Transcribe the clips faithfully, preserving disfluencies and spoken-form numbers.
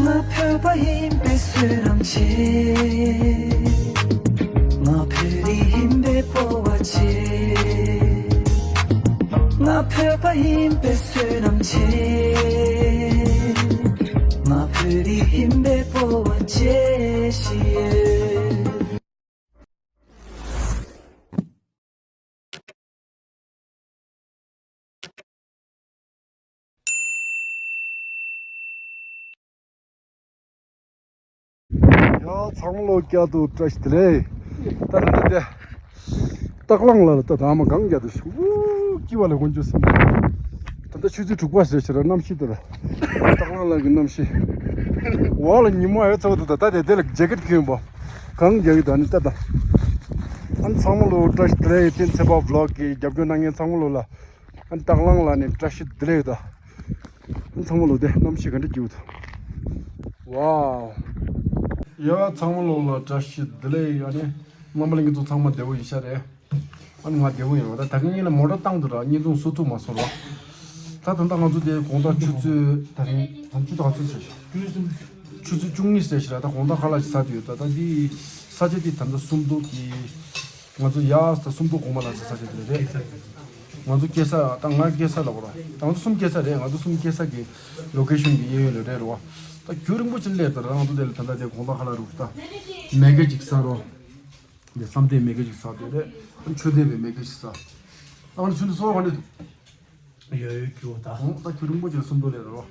ང་བོད་པ་ཡིན་པའི་བསོད་ནམས་ཆེ། ང་བོད་རིགས་ཡིན་པའི་སྤོབས་པ་ཆེ། ང་བོད་པ་ཡིན་པའི་བསོད་ནམས་ཆེ། ང་བོད་རིགས་ཡིན་པའི་སྤོབས་པ་ཆེ་ཞིག་ཡོད། ཡ་ཚང་མ་ལོ་བསྐྱར་དུ་བཀྲ་ཤིས་བདེ་ལེགས། ད་ད་ད་ད་སྟག་གླང་ལ་ད་ད་མ་གང་རྒྱ་དུ་ཤུ་ཀི་བ་ལ་ཀོན་ཅུ་སམ། ད་ད་ཆུ་ཚོད་དྲུག་པ་ཟེར་ཕྱིར་གནམ་གཤིས་དེ་ལ་སྟག་གླང་ལ་གི་གནམ་གཤིས། བ་ལ་ཉི་མ་ཨེ་ཚ་བ་དུ་ད་ད་དེ་དེ་ལ་ཇེ་ཀེད་གྱོན་པ་གང་རྒྱ་གི་ད་ནི་ད་ད། ཨན་ཚང་མ་ལོ་བཀྲ་ཤིས་བདེ་ལེགས། ཏིན་ཚེ་པ་བི་ལོག་གི་རྒྱབ་སྐྱོར་གནང་མཁན་ཚང་མ་ལོ་ལ། ཨན་སྟག་གླང་ལ་ནི་བཀྲ་ཤིས་བདེ་ལེགས་ད། ཨན་ཚང་མ་ལོ་དེ་གནམ་གཤིས་ག་འདྲ་སྐྱིད་པོ་ད། ཝའོ། ཡ་ཚང་མ་ལོ་ལ་བཀྲ་ཤིས་བདེ་ལེགས། ཨ་ནི་རྣམ་པ་ལྷན་རྒྱས་ཚོ་ཚང་མ་བདེ་པོ་ཡིན་ཤག་རེད། ཨ་ནི་ང་བདེ་པོ་ཡིན་རོགས། ད་ད་གིན་ངེད་ལ་མོ་ཊ་བཏང་འདུག་ར། བརྙན་ཐུང་བཟོ་ཐུབ་མ་སོང་རོགས། ད་ད་ལྟ་ང་ཚོ་དེ་དགོང་དག་ཆུ་ཚོད་ད་རིང་ད་ཆུ་ཚོད་ག་ཚོད་ཟེར་ཤག་ཆུ་ཚོད་བཅུ་གཉིས་ཟེར་ཤག་ར། ད་དགོང་དག་ཁ་ལག་ཅིག་ཟ་དུས་ད་ད་འདི་ས་ཆ་འདི་ད་ལྟ་སུམ་མདོ་གི་ང་ཚོ་ཡ་ད་སུམ་མདོ་གོང་མ་ལ་ས་ས་ཆ་དེ་རེད། ང་ཚོ་སྐྱེ་ས་ད་ང་སྐྱེ་ས་ལ་བོ་ར། ད་ང་ཚོ་གསུམ་སྐྱེ་ས་རེད། ང་ཚོ་གསུམ་སྐྱེ་ས་གི་ལོ་ཀེ་ཤོན་གི་གཡས་གཡོན་ལ་རེད་རོ། ད་རྒྱུན་རིང་པོ་ཅིག་སླེབས་ད་ར། ང་ཚོ་དེ་ལ་ད་ལྟ་དེ་དགོང་དག་ཁ་ལག་རུ་ད་མེ་གེ་ཅིག་ཟ་རོ། འདི་བསམ་གཏན་མེ་གེ་ཞིག་ཟ་དེ་རེད། ཨ་ནི་ཆོས་ལྡན་པའི་མེ་གེ་ཞིག་ཟ། ཨ་ནི་ཆུ་འདི་སོ་ག་ནས་ཡོད་ཡོད་རྒྱུ་ད། ཨོ་ད་ཁྱོད་རིན་པོ་ཆེ་སུམ་མདོ་ལས་རོ།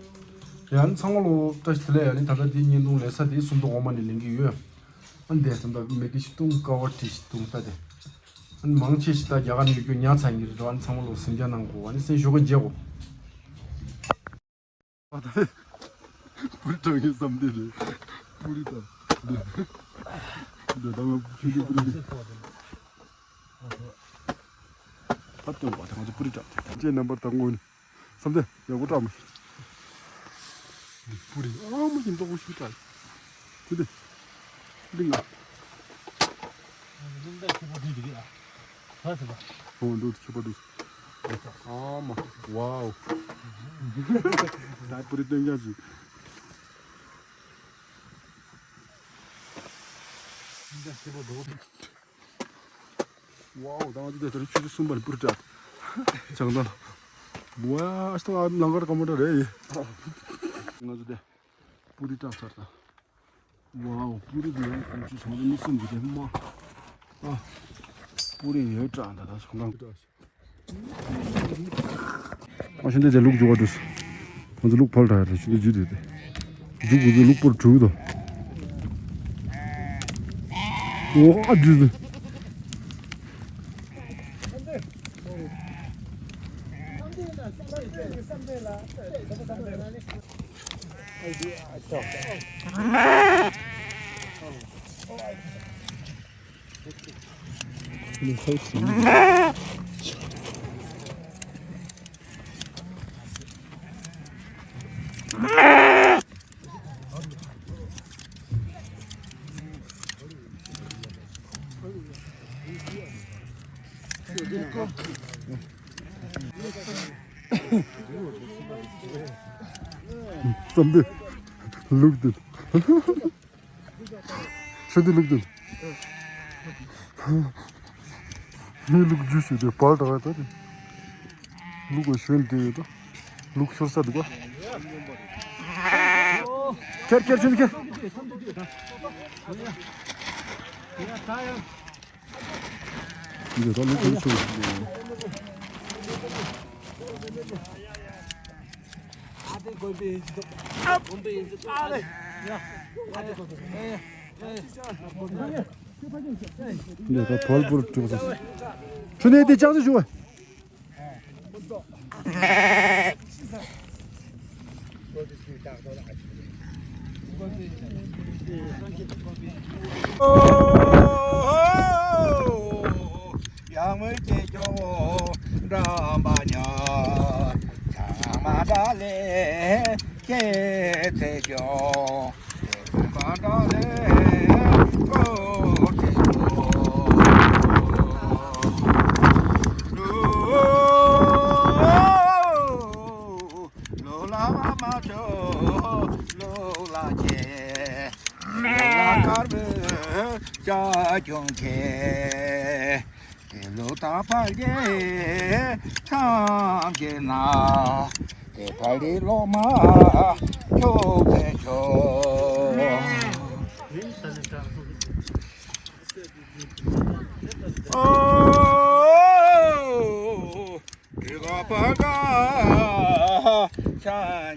ཡ་ཨ་ནི་ཚང་མ་ལོ་བཀྲ་ཤིས་བདེ་ལེགས། ཨ་ནི་ད་ལྟ་འདི་བརྙན་ཐུང་ལེན་ས་དེ་སུམ་མདོ་འོག་མ་ནས་ལེན་གི་ཡོད། ཨ་ནི་དེ་ད་ལྟ་མེ་གེ་ཞིག་བཏུང་། ཀ་བ་ཏི་ཞིག་བཏུང་ད་དེ། ཨ་ནི་མང་ཆེ་ཞིག་ད་རྒྱ་གར་ནས་ཡོད་རྒྱུ་ཉར་ཚར་གི་རེད་རོ། ཨ་ནི་ཚང་མ་ལོ་སེམས་ཅན་ནང་གོ། ཨ་ནི་སེམས་ཤོག་ག་མཇལ་གོ། ཨ་ད་པུ་རི་དྲངས་ཡོད་བསམ་དེ་རེད། པུ་རི་དང་འདི་འདི་ད་ང་ཆུ་ཚོད་པུ་རི་རེད། ད་སྟོན་པ་དང་ང་ཚོ་པུ་རི་དྲངས་ཏེ་ཁྱེད་རྣམ་པར་དང་ངོ་ནི་བསམ་དེ་ཡག་པོ་དྲངས་མི་ཤེས། པུ་རི་ཨ་མ་ཞིག་མདོག་པོ་ཞིག་དྲངས་ཏེ་འདི་ང་ལུང་ད་ཆུ་པོ་འདི་འདི་གི་ཨ། ཧ་ཟེར་བ། ཨོ་འདུག་ཆུ་པ་འདུག་ཨ་མ། ཝའོ། ད་པུ་རི་སྟོན་རྒྱ་ཞིག་འདི་ཆུ་པོ་འདུག་ཝའོ། ད་ང་ཚོ་དེ་ལྟར་ཆུ་ཚོད་གསུམ་པར་པུ་རི་བྲག་བྱང་ཐང་། ཝའོ་ཨ་སྟོང་ཨ་ལང་ཀར་ཀ་མ་འདྲ་རེད། ང་ཚོ་དེ་པུ་རི་བྲག་ཚར་ད། ཝའོ། པུ་རི་དེ་ཡང་ཀུན་གྱིས་བཟང་པོ་མི་སེམས་ཀྱི་དེ་མ། ཨ། པུ་རི་ཡོད་དྲག་ད་ད་ཞོགས་ལངས། ཨ་ཤི་འདི་དེ་ལུག་རྒྱུག་པ་འདུག་ང་ཚོ་ལུག་ཕལ་དྲག་རེད། ཤི་འདི་རྒྱུག་དེ་དེ། རྒྱུག་དགོས་ཚོད་ལུག་པོར་དྲུག་དོ། ཨོ་ཨ་རྒྱུག་དེ། བསམ་དེ་ལུག་དེ། ཤོ་དེ་ལུག་དེ། ངའི་ལུག་རྒྱུ་ཞིག་དེ་བལ་དྲག་ཡོད་ད་དེ། ལུག་ག་ཞོན་དེ་ཡོད་ད། ལུག་ཤོར་ས་འདུག་ག་ཁྱེར་ཁྱེར་ཤོན་ཁྱེར། འདི་ད་ལུག་ག་ཤོར། འདི་ད་བལ་པོར་བྲིས་པ། ཆུ་ནས་དེ་ལྕགས་ཟེར་ཞུ་བ། ཡང་མོས་སྐྱེ་སྐྱོ་བོ་འགྲམ་པ་ཉ། ཚང་མ་འདྲ་ལས་སྐྱེ་ཚེ་སྐྱོ། སྐྱེ་ཚེ་མ་འདྲ་ལས་སྐྱོ་ཚེ་སྐྱོ། ལོ་ལ་བ་མ་ཆོ་ལོ་ལ་ཁྱེད། ཅ་ཁྱོང་ཁྱེད། དེ་ལོ་ད་པ་རྒྱལ་ཁམས་ཀྱི་ན། དེ་ཕ་རི་ལོ་མ་ཁྱོ་ཕེ་ཁྱོ། ཨོ། དེ་ག་པ་ག་ཆ་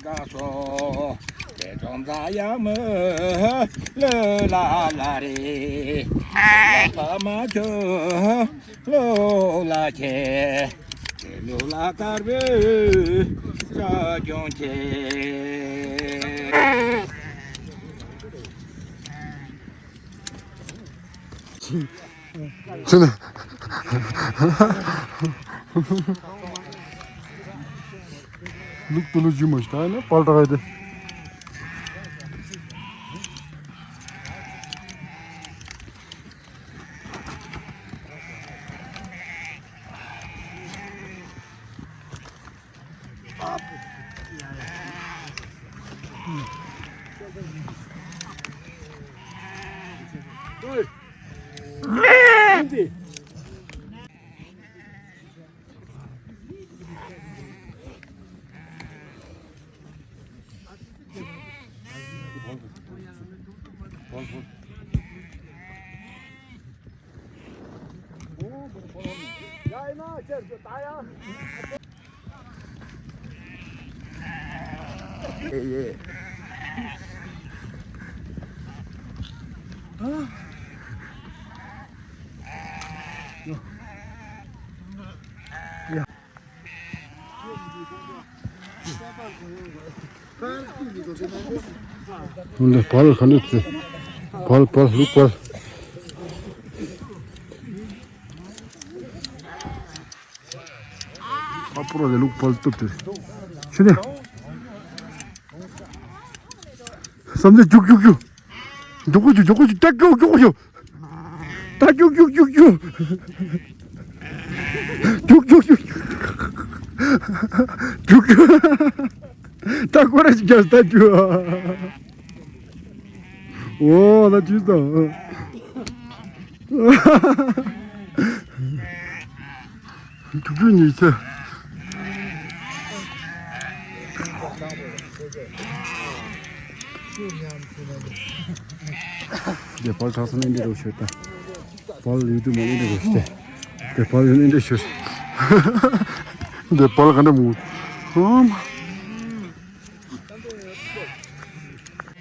ག་སོ། དེ་ཙོམ་ཟ་ཡ་མི་ལོ་ལ་ལ་རེ། ལ་པ་མ་ཆོ་ལོ་ལ་ཁྱེད། དེ་ལོ་ལ་དཀར་བོའི་ཅ་ཁྱོང་ཁྱེད། ཕྱིན་ནས། ལུག་ཏུ་ལུ་ཇུ་མོ་ཞིག་ད་ནི་པལ་ཏྲ་ག་དེ། འདི་བལ་ག་འདྲ་བྱེད། བལ་བལ་ལུག་བལ། ཨ་པོ་ར་ལས་ལུག་བལ་གཏུབ་སྟེ། ཤི་ནས། བསམ་ཚེ་རྒྱུག་རྒྱུག་རྒྱུག་མགྱོགས་པོ་རྒྱུག་མགྱོགས་པོ་རྒྱུག་ད་རྒྱུག་རྒྱུག་རྒྱུག་རྒྱུག་ད་རྒྱུག་རྒྱུག་རྒྱུག་རྒྱུག་རྒྱུག་རྒྱུག་རྒྱུག་རྒྱུག་ད་ཀོ་ར་ཅིག་རྒྱག་ད་རྒྱུག་ཨོ་ད་ཅི་ད། དྲུག་ཅུ་ཉི་ཤུ། འདི་བལ་དྲག་ས་ནས་འདི་རུ་ཤོད་ད། བལ་ཡུལ་དུ་མ་ནས་འདི་རུ་ཤོད། འདི་བལ་ཡུལ་ནས་འདི་ཤོད། འདི་བལ་ག་འདྲ་མོ། ཨོམ།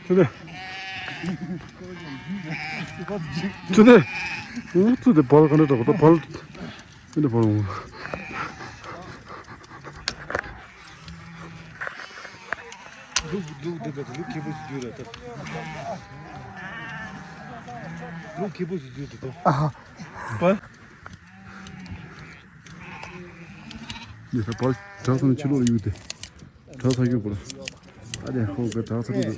ཚུ་དེ། ཚུ་དེ། ཨོ་ཚུ་དེ་བལ་ག་འདྲ་དྲག་ད་བལ། ཨེ་འདྲ་བལ་འོང་། ལུག་ལུག་འདི་འདྲ་ལུག་ཁེ་པོ་ཞིག་རྒྱུ་རེད་ད། ལུག་ཁེ་པོ་ཞིག་རྒྱུ་འདི་ད། ཨ་ཧ། བལ། ཡེ་ད་བལ་དྲག་ས་ནས་ཕྱི་ལོགས་ལ་གཡུག་སྟེ། དྲག་ས་གཡུག་པ་ལ། ཨ་དེ་ཧོ་ག་དྲག་ས་གཡུག་དེ།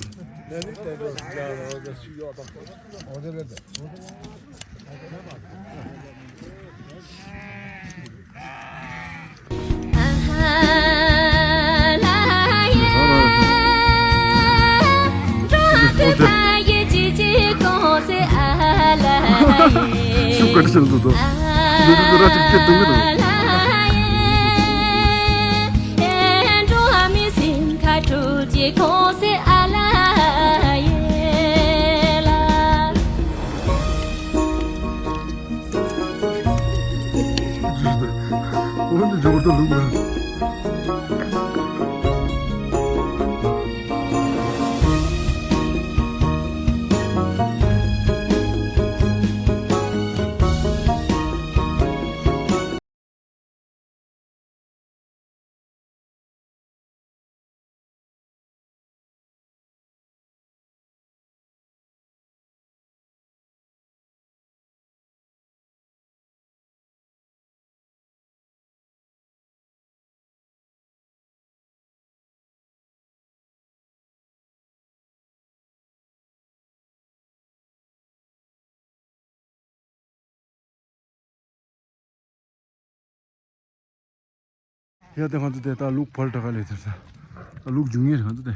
ཤུགས་ཀ་ཆེན་པོ་འདུག་ལུས་པོ་ར་ཅིག་སྐྱེ་གཏོང་གི་འདུག་འོ་ནི་འབྱོར་དུ་ལུག་ལ། ཡ་དེ་ང་ཚོ་དེ་ད་ལུག་བལ་དྲག་ག་ལས་དེར་ས། ལུག་རྒྱུག་ངེས་རེད་ང་ཚོ་དེ།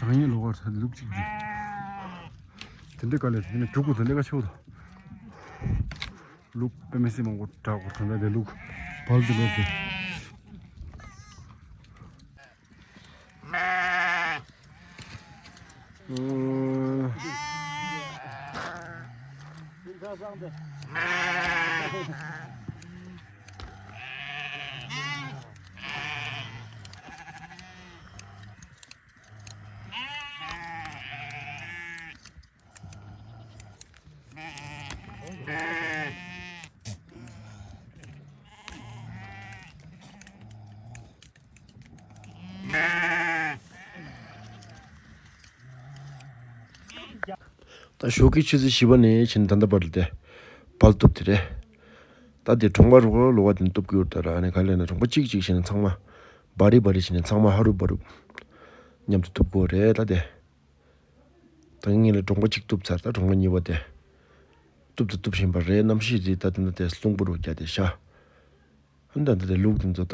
དྲག་ངེས་ལོག་གར་ས་ལུག་ཅིག་རྒྱུག་དེ་འདྲ་ག་ལས་དེ་ནས་རྒྱུག་གོ་དེ་འདྲ་ག་ཆེ་བོ་དང་། ལུག་དཔེ་མི་སྲིད་མང་པོ་དྲག་པོ་ད་ལྟ་དེ་ལུག་བལ་དུ་ལོག་སྟེ། ད་ཞོགས་ཀའི་ཆུ་ཚོད་བཞི་པ་ནས་ཕྱིན་ད་ལྟ་བར་དུ་དེ་བལ་གཏུབ་དེ་རེད། ད་དེ་གྲོང་པ་རུ་ལོ་བ་དེ་གཏུབ་ཀྱི་ཡོད་ད་ར། ཨ་ནི་ག་ལས་ན་གྲོང་པ་གཅིག་གཅིག་བྱས་ན་ཚང་མ་བ་རི་བ་རི་བྱས་ན་ཚང་མ་ཧ་རུབ་བ་རུབ་མཉམ་དུ་གཏུབ་དགོས་རེད་ད་དེ། ད་ངས་ལ་གྲོང་པ་གཅིག་གཏུབ་ཚར། ད་གྲོང་པ་གཉིས་པ་དེ་གཏུབ་དང་གཏུབ་བཞིན་པ་རེད། གནམ་གཤིས་རེད་ད་དེ་འདྲ་དེ་སློང་པོ་རུ་རྒྱག་དེ་ཤ། ཨ་ནི་ད་འདི་དེ་ལུག་དེ་ཚོ་ད་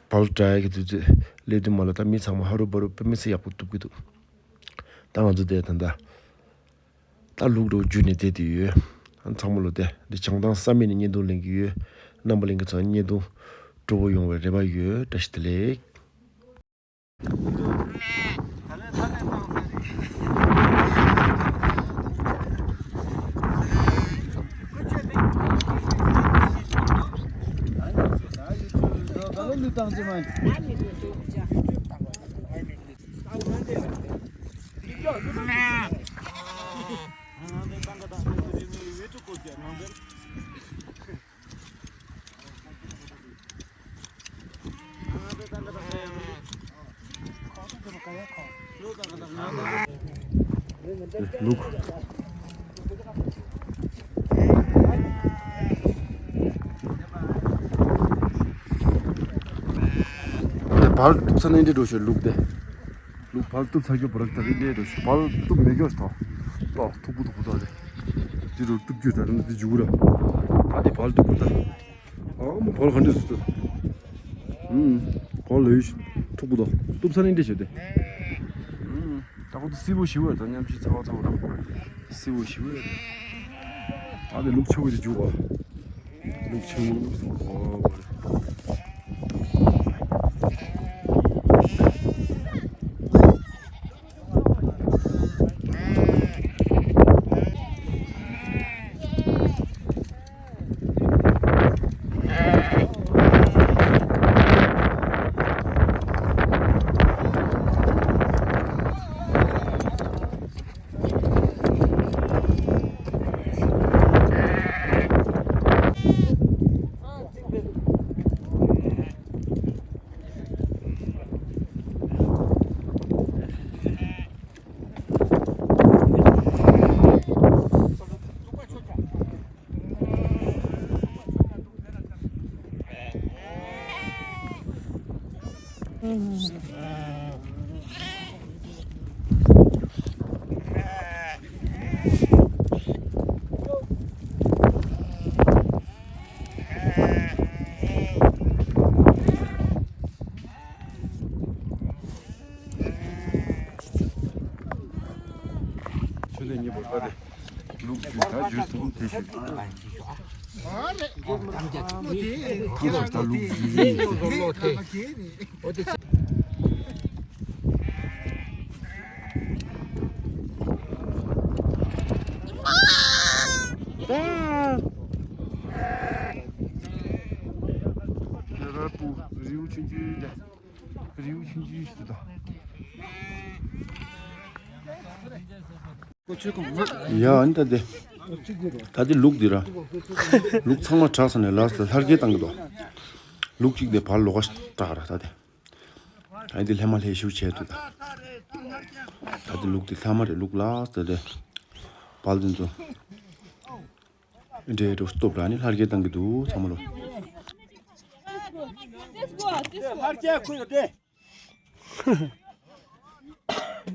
བལ་བྲ་ཡག་གི་དུས་ཚོད་སླེབས་དུས་མ་ལ་ད་མི་ཚང་མ་ཧ་རུ་བ་རུ་དཔེ་མི་སྲིད་ཡག་པོ་གཏུབ་ཀྱི་འདུག་ད་ང་ཚོ་དེ་ད་ད་ད་ལུག་རུ་བརྒྱུད་ནས་བསྡད་དེ་ཡོད། ཨ་ནི་ཚང་མ་ལོ་དེ་འདི་བྱང་ཐང་བསམ་མེད་ནས་བརྙན་ཐུང་ལེན་གྱི་ཡོད། རྣམ་པ་ལྷན་རྒྱས་ཚོ་བརྙན་ཐུང་སྤྲོ་པོ་ཡོང་བའི་རེ་བ་ཡོད། བཀྲ་ཤིས་བདེ་ལེགས། ལུག་དེ་བལ་གཏུབ་ས་ནས་འདྲེ་འགྲོ་ཤོག་ལུག་དེ། ལུག་བལ་གཏུབ་ཚར་རྒྱུ་བར་ད་རེས་འདྲེ་རུ་བལ་གཏུབ་མེད་རྒྱུ་ཐོག་ཏོག་ཐུག་པོ་ཐུག་པོ་ཐོག་དེ། འདི་རུ་གཏུབ་རྒྱུ་ད་རུང་འདི་འཇུག་ར། ད་དེ་བལ་གཏུབ་པོ་ད། ཨ་མོ་བལ་ག་འདྲ་སུ་ཏུ། ཨུམ། བལ་ལོས་ཐུག་པོ་ཐོག་གཏུབ་ཚར་ནས་འདྲེ་ཤོག་དེ། ཨུམ། ད་ཁོ་ཚོ་སི་བོ་ཞི་བོ་ད་མཉམ་ཞིག་ཚ་བ་ཚ་བོ་ར། སི་བོ་ཞི་བོ། ད་དེ་ལུག་ཆེ་བོ་དེ་འཇུག་པ། ལུག་ཆུང་ངུ་ལུག་སོང་གོ། ཆུ་ལས་ཉེ་བར་ལྟ་སྟེ། ལུག་ཞུས་ད་ཞུས་སུ་དེ་ཞུས། ཁོང་ཚོ་ད་ལུག་ཞུས་ཡིན། རི་བོ་ཆུང་ཆུང་དེ། རི་བོ་ཆུང་ཆུང་ཞིག་ད། ཡ་ཨ་ནི་ད་དེ། ད་དེ་ལུག་འདི་ར། ལུག་ཚང་མ་དྲག་ས་ནས་ལགས་ལྷར་སྐྱེལ་བཏང་གི་འདུག་ལུག་གཅིག་དེ་བར་ལོག་ག་དྲག་ར་ད་དེ། ཨ་འདི་ལྷས་མ་ལྷས་ཤུགས་ཆེ་འདུག་ད། ད་འདི་ལུག་འདི་ལྷ་མ་རེད་ལུག་ལ་ཟེར་ཏེ། བལ་འདི་ཚོ། འདྲེ་རུ་སྟོབས་ར་ནི་ལྷར་སྐྱེལ་བཏང་གི་འདུག་ཚང་མ་ལོ། ལྷར་སྐྱེལ་ཁུ་ཡོད་དེ།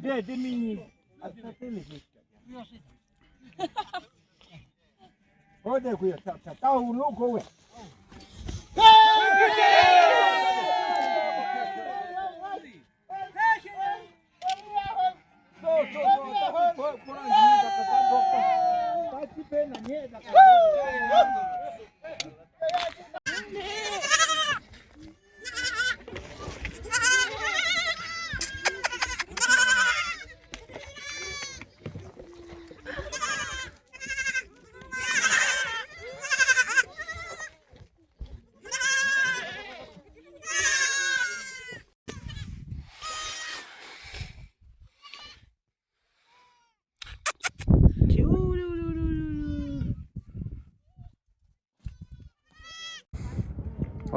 འདྲེ་འདི་མི་གཉིས། ཨ་ད་ལྟ་ལས་ཤེས། ཨོ་དེ་ཁུ་ཡ་ཚ་ཚ་ཏའུ་ལོ་ཁོ་བས།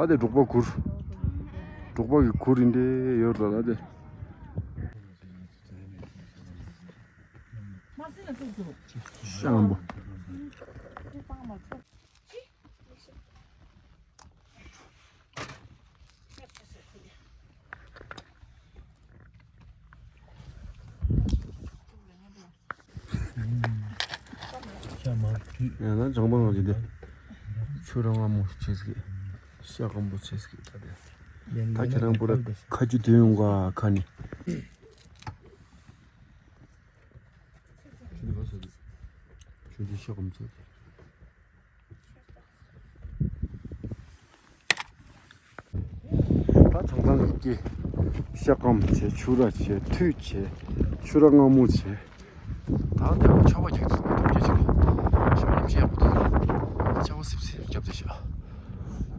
ཨ་དེ་འབྲོག་པ་གུར། འབྲོག་པ་གི་གུར་ཡིན་དེ་ཡོད་ར་ལ་དེ། ཤ་སྐམ་པོ། ཡང་ན་ལྗང་པ་ང་ཅི་དེ། ཆུ་ར་མངར་མོ་ཆེ་ཟིག་ཤ་སྐམ་པོ་ཆེ་ཟིག་ད་དེ། ད་ཁྱེད་རང་པུ་ར་ཁ་ཆུ་དོན་ཡོང་ག་ཁ་ནི། ཆུ་དེ་ག་ས་དེ། ཆུ་དེ་ཤ་སྐམ་ཚོད། ད་ཚང་ཚང་གི་ཤ་སྐམ་བྱས། ཆུ་ར་བྱས། ཐུད་བྱས། ཆུ་ར་མངར་མོ་བྱས། ད་འདི་ཆར་པ་རྒྱག་ཚུལ་ཐུགས་རྗེ་ཆེ། ཤ་པ་ཉམས་ཤིང་ཡག་པོ་འདུག་ཆར་པ་སིབ་སིབ་རྒྱབ་བསྡད་ཤག་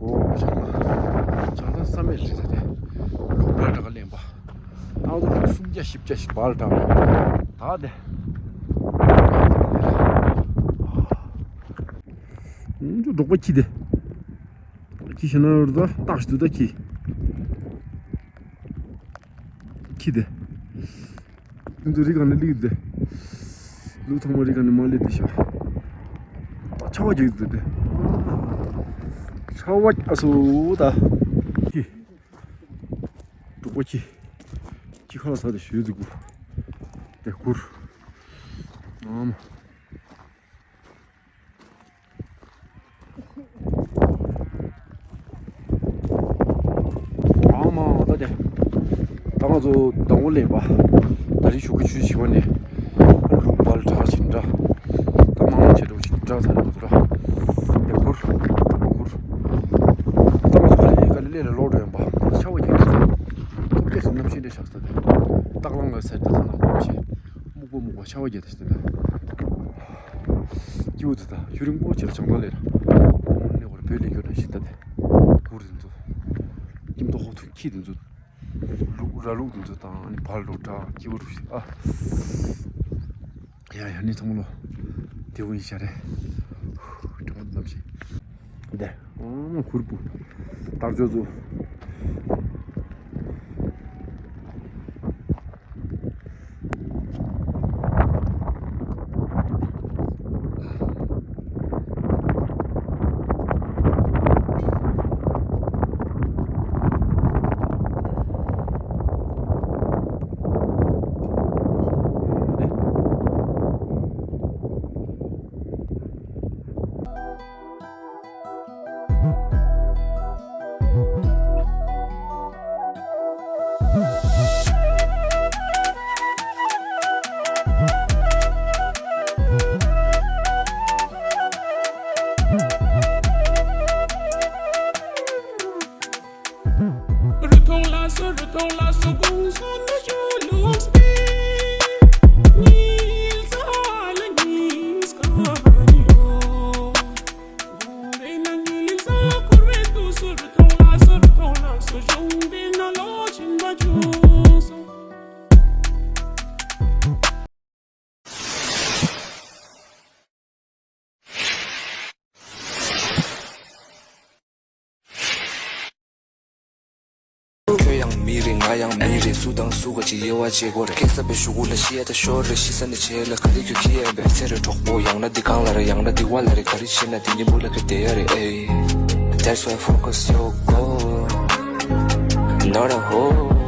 འོ་བྱང་ན་བྱང་ཐང་བསམ་མེད་རེད་ད་དེ། ལུག་འདྲ་འདྲ་ག་ལེན་པ། ཏང་ཏོ་སུམ་བརྒྱ་བཞི་བརྒྱ་ཞིག་འབར་དྲགས་ད་དེ། འདི་འབྲོག་པ་ཁྱི་དེ། ཁྱི་ཤི་ན་རུ་ད་སྟག་ཞིག་འདུག་ད་ཁྱི། ཁྱི་དེ། འདི་ཚོ་རི་སྒང་ནས་སླེབས་དེ། ལུག་ཚང་མ་རི་སྒང་ནས་མར་སླེབས་དེ་ཤག་ཆར་པ་རྒྱག་དེ་དེ། ཆར་པ་ཨ་སོ་ད། ཁྱི། འབྲོག་པ་ཁྱི། ཁྱི་ཁ་ལ་ཟ་དེ་ཞོལ་ཟིག་གུ། དེ་གུར། ཨ་མ། ཨ་མ་ད་དེ། ད་ང་ཚོ་དང་པོ་ལེན་པ། ད་རི་ཆུ་གི་ཆུ་བྱི་བ་ནས། ལུག་འབར་དྲགས་ཤིང་འདྲ། ད་མང་ཆེ་འགྲོ་ཞིང་འདྲ་ཚ་ནས་ང་ཚོ་ར། དེ་གུར། གུར། ད་ང་ཚོ་ག་ལེ་ག་ལེ་ལེ་ལ་ལོག་འགྲོ་ཡོང་པ། ཆར་པ་རྒྱག་གི་འདུག་ཐུགས་རྗེ་ཆེ། གནམ་གཤིས་འདྲ་ཆགས་སོང་དེ། སྟག་ལང་ལ་ཟེར་ད་ཚ་ན་གོམས་ཆེ། སྨུག་པོ་སྨུག་པོ་ཆར་པ་རྒྱག་ད་ཞིག་དེ་འདྲ། སྐྱིད་པོ་འདུག་ད་ཡུན་རིང་པོ་ཅིག་ལ་བྱང་ཐང་ལས་ར། དངོས་གནས་ཁོ་ར་བོད་ལས་སྐྱོ་ན་ཞིག་ད་དེ། གུར་དེ་ཚོ། སྐྱིད་མདོག་ཁོག་ཐུག་ཁྱི་དེ་ཚོ། ལུག་ར་ལུག་དེ་ཚོ་དང་ཨ་ནི་བལ་འགྲོ་དྲགས་སྐྱིད་པོ་རུ་ཞིག་ཨ། ཡ་ཡ་ནི་ཚང་མ་ལོ། དེ་བོ་ཡིན་ཤ་རེད། དྲང་པོ་འདུག་ནམ་ཞིག་འདི། ཨང་གུར་པོ། དར་ལྕོག་ཚོ། ཁྱོད་ཡང་མི་རེད། ང་ཡང་མི་རེད། སུ་དང་སུ་ག་ཅིག་དབྱེ་བ་འབྱེད་དགོས་རེད། སྐྱེ་ས་པའི་གཞུག་གུ་ལ་ཤི་ཡ་ད་ཤོར་རེད། ཤི་ས་ནས་བྱས་ལ་ག་རེ་ཁྱོད་ཁྱི་ཡན་པའི་ཚེ་རེད་གྲོགས་པོ། ཡང་ན་འདི་གང་ལ་རེད། ཡང་ན་འདི་བ་ལ་རེད། ག་རེ་བྱེད་ན་འདི་ཉིན་བུ་ལ་ཁ་བསྡད་ཡ་རེད། ཨེ། That's why focus your goal, not a hole.